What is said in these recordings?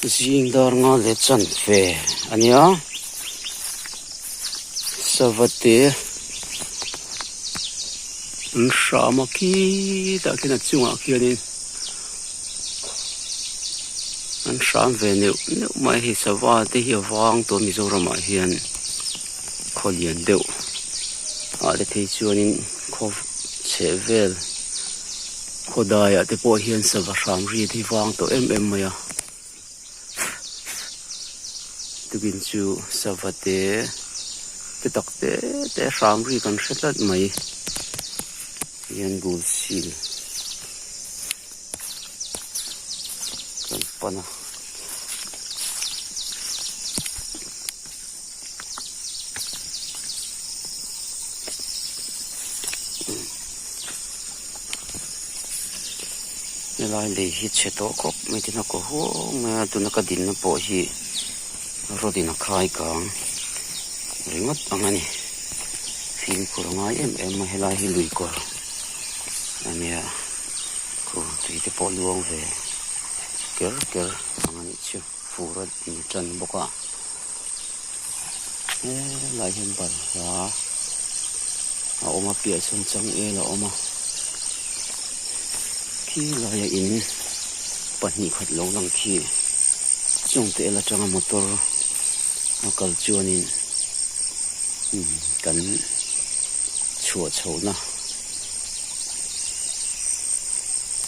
Zing dar nga leh chan ve a nia. Sava te an hram a khitah khian a chungah khianin an hram ve neuh neuh mai a hei sava te hi a vang tawh a Mizoramah hian khaw lian deuh ah te phei chuanin khaw chheh vel khaw daiah te pawh hian sava hram ri te hi vang tawh em em mai a tukin chu sava te te tak te te hram ri kan hre tlat mai hian bul sil kan pan a. Helai lei hi chhe tawh khawp mai tin a kaw huau mai a tuna ka dinna pawh hi rod in a khai kang ringawt ang a ni fimkhur a ngai em em a helai hi lui kawr a nia khu tui te pawh luang ve ker ker ang a nih chu. Fur a in tan bawk a helai hian balhla a awm a piah sawn changel a awm a khi laia in pahnih khat lo lang khi chung te el atanga motor a kal chuanin kan chhuah chhohna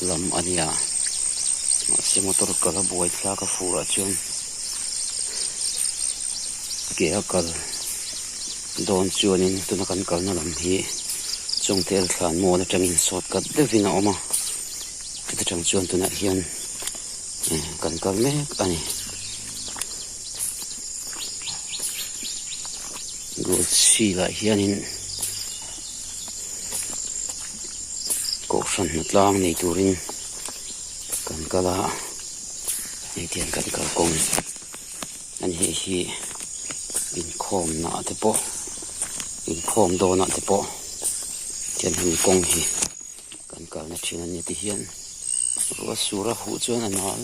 lam a nia mahse motor kal a buai thlak a fur ah chuan ke a kal dawn chuanin tuna kan kalna lam hi chawngtel thlan mual atangin shortcut deuhin a awm a chuta tang chuan tunah hian kan kal mek a ni. Gold seal ah hianin kohhran hna tlang nei turin kan kal a hei tiang kan kalkawng a ni hei hi inkhawm naah te pawh inkhawm dawnah te pawh tiang hemi kawng hi kan kalna thin a ni ti hian ruah sur a huh chuan a nal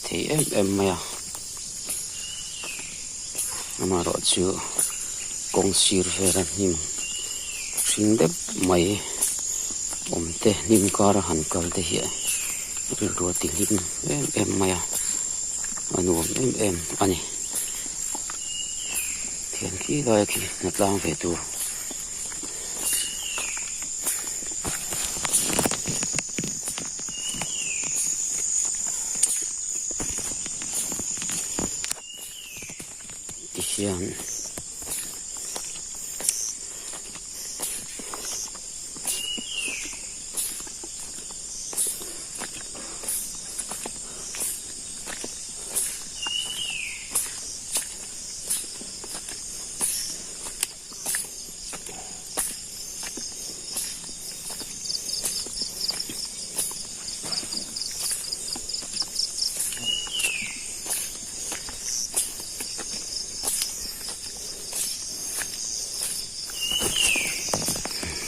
thei em em mai a amaherawh chu kawng sir vel a hnim hring deuh mai awm te hnim kar a han kal te hi rilru a ti hlim em em mai a a nuam em em a ni thian khi lai khi hnatlang ve tur. Tihian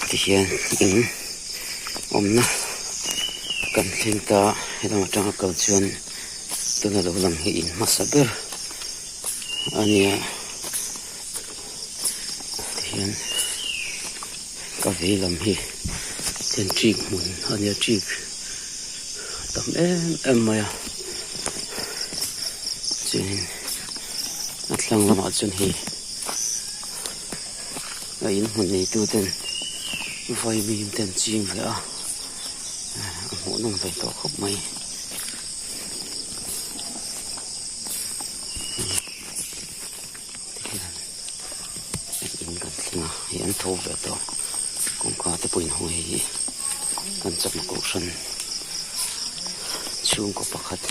Tihian in awmna kan thleng ta helam atanga kal chuan tuna lo lang hi in hmasa ber a nia. Tihian ka vei lam hi tian ṭik hmun a nia ṭik a tam em em mai a chuanin a thlang lamah chuan hei a in hmun neitu ten vaimim te an ching ve a a hmuhnawm ve tawh khawp mai. Tihian in kan thleng a hei an tho ve tawh kawngka te pawh inhawng hei hi kan chakna kohhran chhungkaw pakhat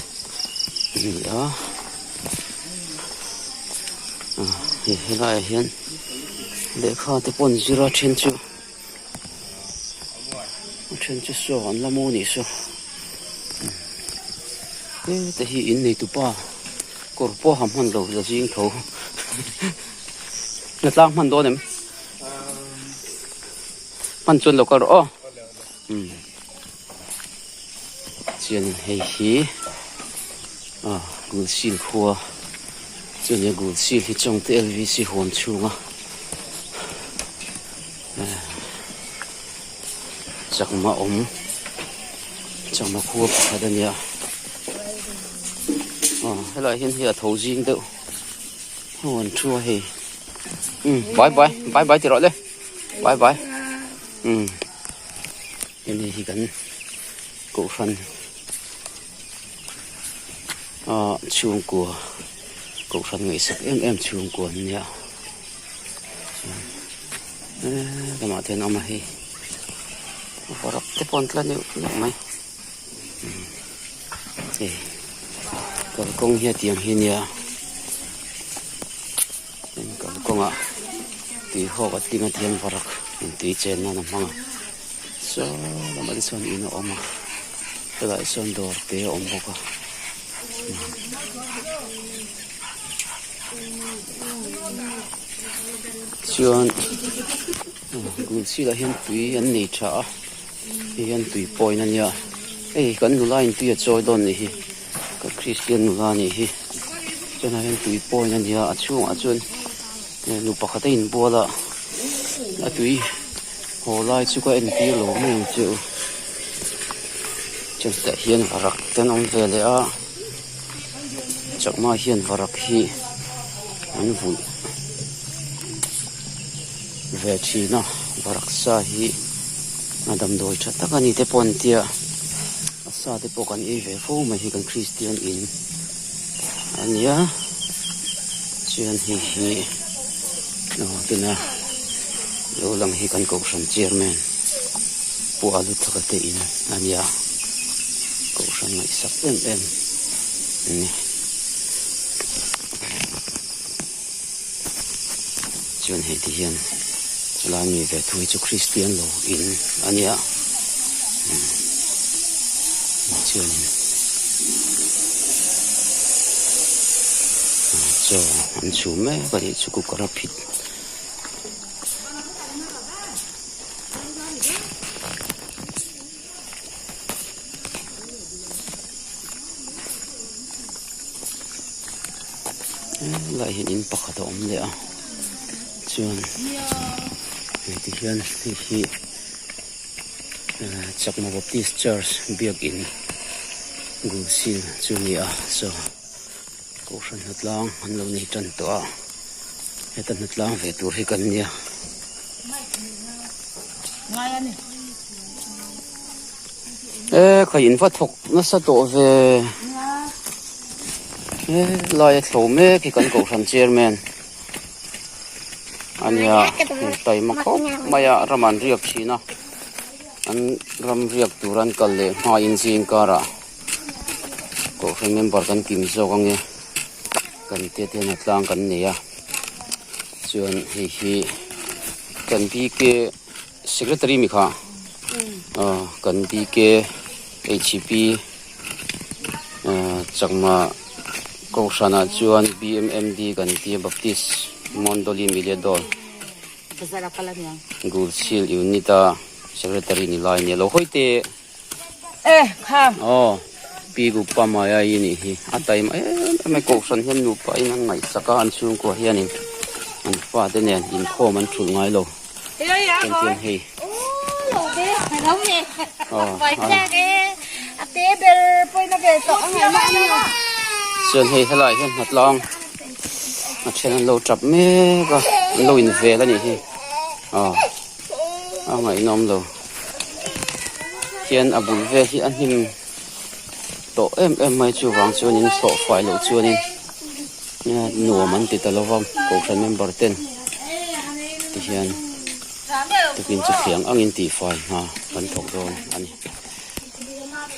a ni a hei helaiah hian lehkha te pawh an zir a then chu a then chu saw an la mu a nih saw heta hi in neitu pa kawr pawh ha hman lo la zing tho na tlang hman dawn em hman chuan lo kal rawh aw umm chuanin hei hi. Ah Gulsil khua chu a nia Gulsil hi Chawngte LVC huam chhunga eh chakma awm chakma khua pakhat a nia aw helaiah hian hei a tho zing deuh ho an thu a hei umm bye bye bye bye ti rawh le bye bye umm hemi hi kan kohhran ah chhungkua kohhran ngaihsak em em chhungkua an nia chuan eee lamah te an awm a hei varak te pawh an tla neuh neuh mai hei kalkawng hi a tiang hi a nia tin kalkawngah tui hawk a tling a tiang varak intui chen nan a hmang a saw lamah te chuan in a awm a helaiah sawn dawr te a awm bawk a chuan gulsir ah hian tui an nei tha a hei hian tui point a nia hei kan nula in tui a chawi dawn nih hi kan kristian nula nih hi chuan ah hian tui point a nia a chhungah chuan nu pakhat a inbual a a tui haw lai chu ka entir lo mai ang che u chuan tah hian varak te an awm ve leh a chakma hian varak hi an vulh ve thin a varak sa hi a damdawi tha tak a ni te pawh an tia a sa te pawh kan ei ve fo mai hi kan kristian in a nia chuan hei hi aw tuna lo lang hi kan kohhran chairman pu alu thaka te in a nia kohhran ngaihsak em em a ni. Chuan hei ti hian chulai mi ve thu hi chu Kristian lo in a nia chuanin chaw an chhum mek a nih chu cooker a phit. Helaiah hian in pakhat a awm leh a chuan hei ti hian hei hi ehh Chakma Baptist Church biakin Gulsil chu a ni a saw kohhran hnatlang an lo nei tan tawh a heta hnatlang ve tur hi kan nia. E kha in va thawk nasa tawh ve e lai a thlo mek hi kan kohhran chairman a nia taima khawp mai a ram an riak thin a an ram riak tur an kal leh hma in zing karah kohhran member kan kim zawk ange kan te te hian a tlang kan nei a chuan hei hi kan bk Secretary mi kha kan BKHP Chakma Kohhranah chuan BMMD kan tia Baptist Mondoli Milia Dol Gulsil Unit a Secretary ni lai nia lo hawi te aw Pi Gupa Maya i nih hi a taima em em a Kohhran hian nupa in an ngaihsak a an chhungkua hianin an fate nen inkhawm an thulh ngai lo. Chuan hei chuan hei helaiah hian hnatlang a then an lo tap mek a an lo invel a nih hi aw a ngaihnawm lo hian a bul vel hi a hnim tawh em em mai chuvang chuanin thlawh fai loh chuanin Nuam an ti ta lo va, Kohhran member ten ti hian tukin chu thiang angin tihfai hna kan thawk dawn a ni.